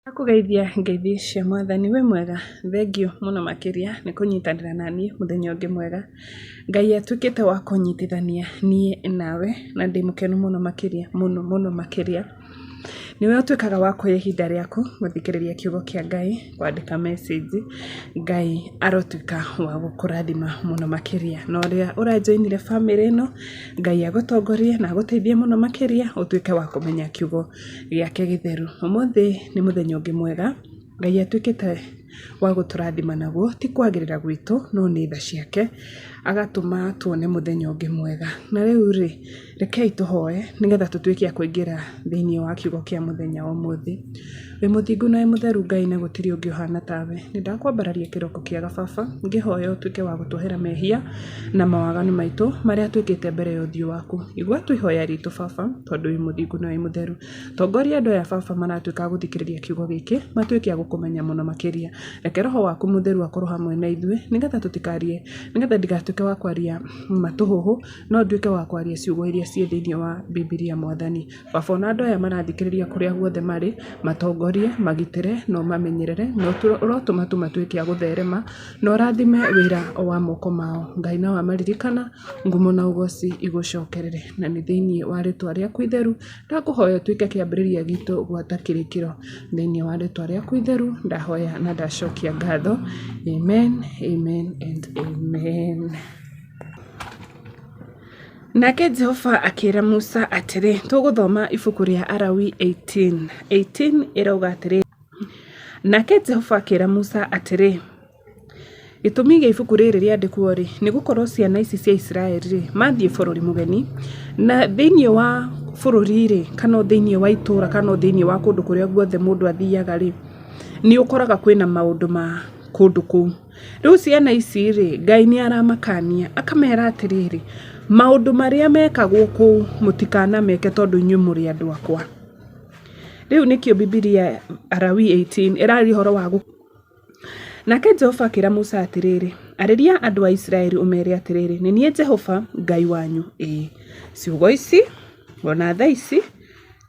Ndakũgeithia ngeithi cia mwathani, wĩ mwega? Thengiũ mũno makĩria nĩ kũnyitanĩra naniĩ mũthenya ũngĩ mwega. Ngai atuĩkĩte wa kũnyitithania niĩ nawe na ndĩ mũkenu mũno makĩria mũno mũno makĩria. Nĩwe ũtuĩkaga wa kuoya ihinda rĩaku gũthikĩrĩria kiugo kĩa Ngai, kwandĩka message, Ngai arotuĩka wa gũkũrathima mũno makĩria. Na ũrĩa ũranjoinire bamĩrĩ ĩno, Ngai agũtongorie na agũteithie mũno makĩria ũtuĩke wa kũmenya kiugo gĩake gĩtheru. Ũmũthĩ nĩ mũthenya ũngĩ mwega, Ngai atuĩkĩte wa gũtũrathima naguo, ti kwagĩrĩra gwitũ, no nĩ tha ciake, agatũma tuone mũthenya ũngĩ mwega. Na rĩu rĩ, rekei tũhoe nĩgetha tũtuĩke a kũingĩra thĩiniĩ wa kiugo kĩa mũthenya wa ũmũthĩ. Wĩ mũthingu na wĩ mũtheru Ngai na gũtirĩ ũngĩ ũhana tawe. Nĩ ndakwambararia kĩroko kĩega baba, ngĩhoya ũtuĩke wa gũtuohera mehia na mawaganu maitũ marĩa twĩkĩte mbere ya ũthiũ waku. Igua tu ihoya ritũ baba, tondũ wĩ mũthingu na wĩ mũtheru. Tongoria andũ aya baba maratuĩka a gũthikĩrĩria kiugo gĩkĩ, matuĩke a gũkũmenya mũno makĩria. Reke roho waku mũtheru akorwo hamwe na ithuĩ, nĩgetha tũtikarie, nĩgetha ndigatuĩke wa kwaria matũhũhũ, no nduĩke wa kwaria ciugo iria ciĩ thĩiniĩ wa Bibilia mwathani. Baba ona andũ aya marathikĩrĩria kũrĩa guothe marĩ, matongorie, magitĩre na ũmamenyerere, na ũrotũma tu matuĩke a gũtherema, na ũrathime wĩra wa moko mao. Ngai na wamaririkana, ngumo na ũgoci igũcokerere. Na nĩ thĩiniĩ wa rĩtwa rĩaku itheru, ndakũhoya ũtuĩke kĩambĩrĩria gitũ gwata kĩrĩkĩro. Thĩiniĩ wa rĩtwa rĩaku itheru, ndahoya na ndacokia ngatho. Amen, amen and amen. Nake Jehova akĩra Musa atĩrĩ, tũgũthoma ibuku rĩa Alawii 18, 18 ĩrauga atĩrĩ, Nake Jehova akĩra Musa atĩrĩ, gĩtũmi gĩa ibuku rĩrĩ rĩandĩkwo-rĩ, nĩ gũkorwo ciana ici cia Isiraeli-rĩ, mathiĩ bũrũri mũgeni, na thĩiniĩ wa bũrũri-rĩ, kana o thĩiniĩ wa itũũra kana o thĩiniĩ wa kũndũ kũrĩa guothe mũndũ athiaga-rĩ, nĩ ũkoraga kwĩna maũndũ ma kũndũ kũu. Rĩu ciana ici rĩ, Ngai nĩ aramakania, akamera atĩrĩrĩ, maũndũ marĩa mekagwo kũu mũtikanameke tondũ inyuĩ mũrĩ andũ akwa. Rĩu nĩkĩo Bibilia Alawii 18 ĩraria ũhoro wa Nake Jehova akĩra Musa atĩrĩrĩ, arĩria andũ a Isiraeli ũmeere atĩrĩrĩ, nĩ niĩ Jehova Ngai wanyu. Ĩĩ, ciugo ici ona thaa ici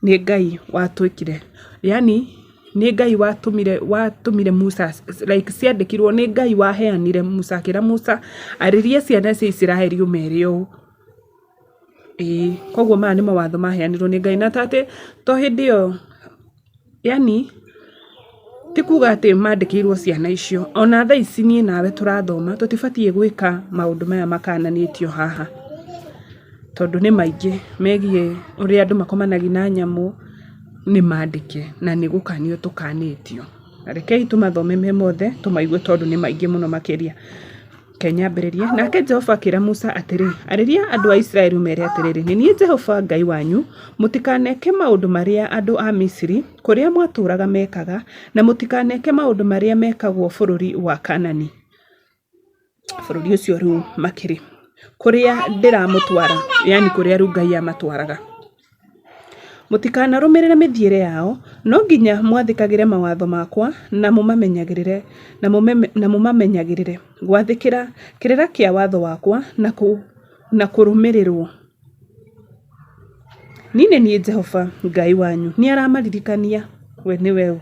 nĩ Ngai watwĩkire, yaani nĩ Ngai watũmire watũmire Musa like ciandĩkirwo nĩ Ngai waheanire Musa akĩra Musa arĩria ciana cia Isiraeli ũmere ũũ. Ĩĩ, koguo maya nĩ mawatho maheanirwo nĩ Ngai na ta atĩ to hĩndĩ ĩyo yaani ti kuga atĩ mandĩkĩirwo ciana icio, ona thaa ici niĩ nawe tũrathoma tũtibatiĩ gwĩka maũndũ maya makananĩtio haha, tondũ nĩ maingĩ megiĩ ũrĩa andũ makomanagia na nyamũ, nĩ mandĩke na nĩ gũkanio tũkanĩtio. Rekei tũmathome me mothe tũmaigue tondũ nĩ maingĩ mũno makĩria. Reke nyambĩrĩrie. Nake Jehova akĩra Musa atĩrĩ, Arĩria andũ a Isiraeli ũmeere atĩrĩ, 'Nĩ niĩ Jehova Ngai wanyu. Mũtikaneke maũndũ marĩa andũ a Misiri, kũrĩa mwatũũraga mekaga, na mũtikaneke maũndũ marĩa mekagwo bũrũri wa Kaanani, bũrũri ũcio rĩu makĩrĩ, kũrĩa ndĩramũtwara, yaani kũrĩa rĩu Ngai amatwaraga. Mũtikanarũmĩrĩre mĩthiĩre yao, no nginya mwathĩkagĩre mawatho makwa na mũmamenyagĩrĩre na mũmamenyagĩrĩre. Gwathĩkĩra kĩrĩra kĩa watho wakwa na kũrũmĩrĩrwo. Niĩ nĩ niĩ Jehova Ngai wanyu. Nĩ aramaririkania we nĩwe ũ.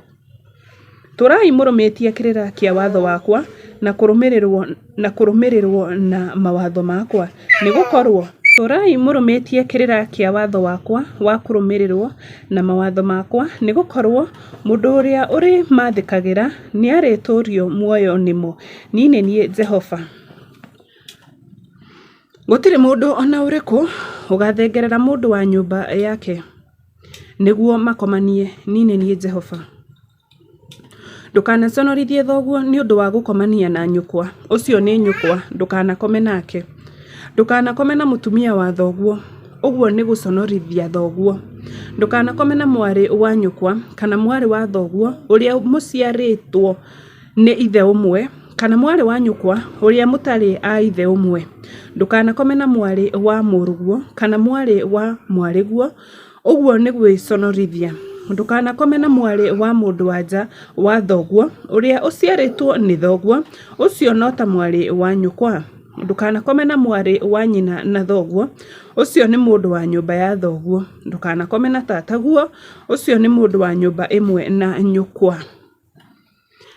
Tũũrai mũrũmĩtie kĩrĩra kĩa watho wakwa na kũrũmĩrĩrwo na kũrũmĩrĩrwo na mawatho makwa, nĩgũkorwo. Tũũrai mũrũmĩtie kĩrĩra kĩa watho wakwa wa kũrũmĩrĩrwo na mawatho makwa, nĩgũkorwo mũndũ ũrĩa ũrĩmathĩkagĩra nĩarĩtũũrio muoyo nĩmo. Niĩ nĩ niĩ Jehova. Gũtirĩ mũndũ o na ũrĩkũ ũgaathengerera mũndũ wa nyũmba yake nĩguo makomanie, niĩ nĩ niĩ Jehova. Ndũkanaconorithie thoguo nĩ ũndũ wa gũkomania na nyũkwa, ũcio nĩ nyũkwa, ndũkanakome nake. Ndũkanakome na mũtumia wa thoguo, ũguo nĩ gũconorithia thoguo. Ndũkanakome na mwarĩ wa nyũkwa kana mwarĩ wa thoguo ũrĩa mũciarĩtwo nĩ ithe ũmwe, kana mwarĩ wa nyũkwa ũrĩa mũtarĩ a ithe ũmwe. Ndũkanakome na mwarĩ wa mũrũguo kana mwarĩ wa mwarĩguo, ũguo nĩ gwĩconorithia. Ndũkanakome na mwarĩ wa mũndũ-wa-nja wa thoguo ũrĩa ũciarĩtwo nĩ thoguo, ũcio no ta mwarĩ wa nyũkwa. Ndũkanakome na mwarĩ wa nyina na thoguo, ũcio nĩ mũndũ wa nyũmba ya thoguo. Ndũkanakome na tataguo, ũcio nĩ mũndũ wa nyũmba ĩmwe na nyũkwa.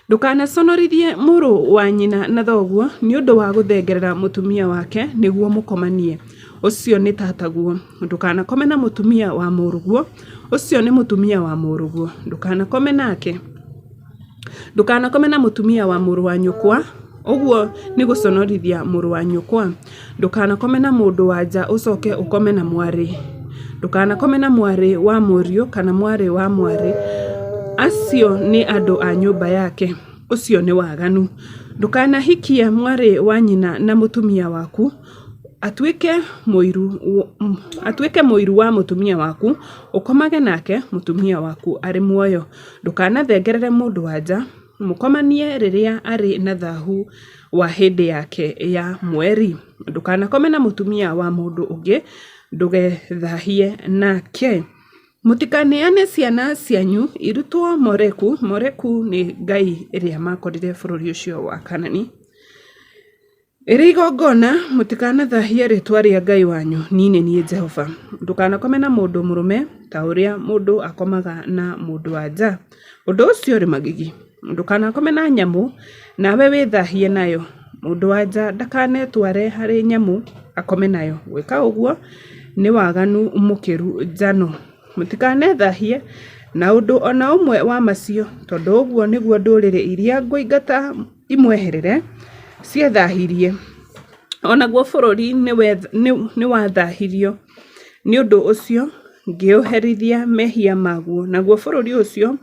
Ndũkanaconorithie mũrũ wa nyina na thoguo nĩ ũndũ wa gũthengerera mũtumia wake nĩguo mũkomanie, ũcio nĩ tataguo. Ndũkanakome na mũtumia wa mũrũguo, ũcio nĩ mũtumia wa mũrũguo. Ndũkanakome nake. Ndũkanakome na mũtumia wa mũrũ wa nyũkwa, ũguo nĩ gũconorithia mũrũ wa nyũkwa. Ndũkanakome na mũndũ-wa-nja ũcoke ũkome na mwarĩ. Ndũkanakome na mwarĩ wa mũriũ kana mwarĩ wa mwarĩ, acio nĩ andũ a nyũmba yake, ũcio nĩ waganu. Ndũkanahikie mwarĩ wa nyina na mũtumia waku, atuĩke mũiru wa mũtumia waku, ũkomage nake mũtumia waku arĩ muoyo. Ndũkanathengerere mũndũ-wa-nja mũkomanie rĩrĩa arĩ na thahu wa hĩndĩ yake ya mweri. Ndũkanakome na mũtumia wa mũndũ ũngĩ, ndũgethahie nake. Mũtikaneane ciana cianyu irutwo Moleku, Moleku nĩ ngai ĩrĩa makorire bũrũri ũcio wa Kanani. Ĩrĩ igongona, mũtikanathahie rĩĩtwa rĩa Ngai wanyu, niĩ nĩ niĩ Jehova. Ndũkanakome na mũndũ mũrũme ta ũrĩa mũndũ akomaga na mũndũ-wa-nja, ũndũ ũcio ũrĩ magigi. Ndũkanakome na nyamũ, nawe wĩthahie nayo. Mũndũ-wa-nja ndakanetware harĩ nyamũ akome nayo, gwĩka ũguo nĩ waganu mũkĩru njano. Mũtikanethahie na ũndũ o na ũmwe wa macio, tondũ ũguo nĩguo ndũrĩrĩ iria ngũingata imweherere ciethahirie, o naguo bũrũri nĩwathahirio, nĩ ũndũ ũcio ngĩũherithia mehia maguo, naguo bũrũri ũcio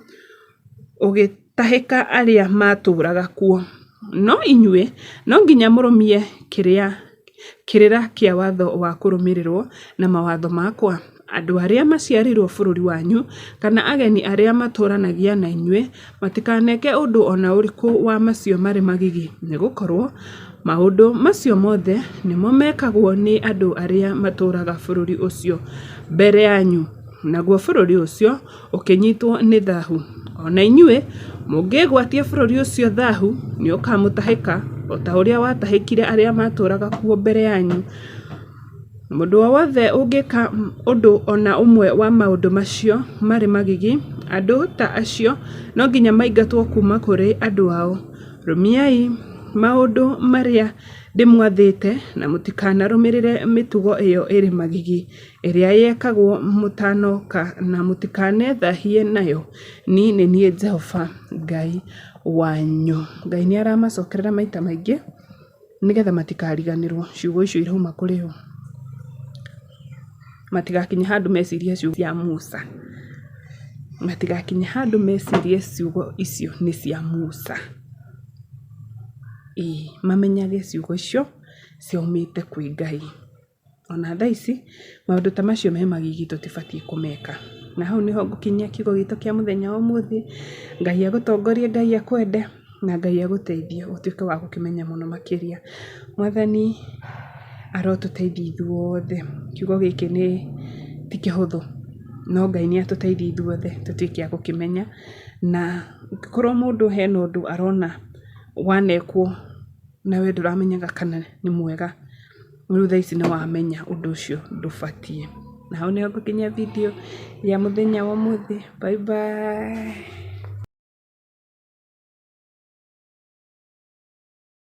ũgĩtahĩka arĩa maatũũraga kuo. No inyuĩ no nginya mũrũmie kĩrĩra kĩa watho wa kũrũmĩrĩrwo na mawatho makwa. Andũ arĩa maciarĩirwo bũrũri wanyu, kana ageni arĩa matũũranagia na inyuĩ, matikaneke ũndũ o na ũrĩkũ wa macio marĩ magigi, nĩgũkorwo maũndũ macio mothe nĩmo mekagwo nĩ andũ arĩa matũũraga bũrũri ũcio mbere yanyu, naguo bũrũri ũcio ũkĩnyiitwo nĩ thaahu. O na inyuĩ mũngĩĩgwatia bũrũri ũcio thaahu, nĩũkamũtahĩka, o ta ũrĩa watahĩkire arĩa maatũũraga kuo mbere yanyu. Mũndũ o wothe ũngĩka ũndũ o na ũmwe wa maũndũ macio marĩ magigi, andũ ta acio no nginya maingatwo kuuma kũrĩ andũ ao. Rũmiai maũndũ marĩa ndĩmwathĩte na mũtikanarũmĩrĩre mĩtugo ĩyo ĩrĩ magigi ĩrĩa yekagwo mũtanoka na mũtikanethahie nayo. Niĩ nĩ niĩ Jehova Ngai wanyu. Ngai nĩ aramacokerera maita maingĩ. Nĩgetha matikariganĩrwo ciugo icio irauma kũrĩ o. Matigakinye handũ mecirie ciugo cia Musa. Matigakinye handũ mecirie ciugo icio nĩ cia Musa. Ĩĩ mamenyage ciugo icio ciaumĩte kwĩ Ngai. Ona thaa ici, maũndũ ta macio me magigi tũtibatiĩ kũmeka. Na hau nĩho ngũkinyia kiugo gitũ kĩa mũthenya wa ũmũthĩ. Ngai agũtongorie, Ngai akwende, na Ngai agũteithie ũtuĩke wa gũkĩmenya mũno makĩria. Mwathani arotũteithia ithuothe. Kiugo gĩkĩ nĩ ti kĩhũthũ, no Ngai nĩ atũteithie ithuothe tũtuĩke a gũkĩmenya. Na angĩkorwo mũndũ hena ũndũ arona wanekwo na we ndũramenyaga kana nĩ mwega, Rĩu thaa ici nĩ wamenya ũndũ ũcio ndũbatiĩ. Na hau nĩho ngũkinyia video ya mũthenya wa ũmũthĩ. Bye bye.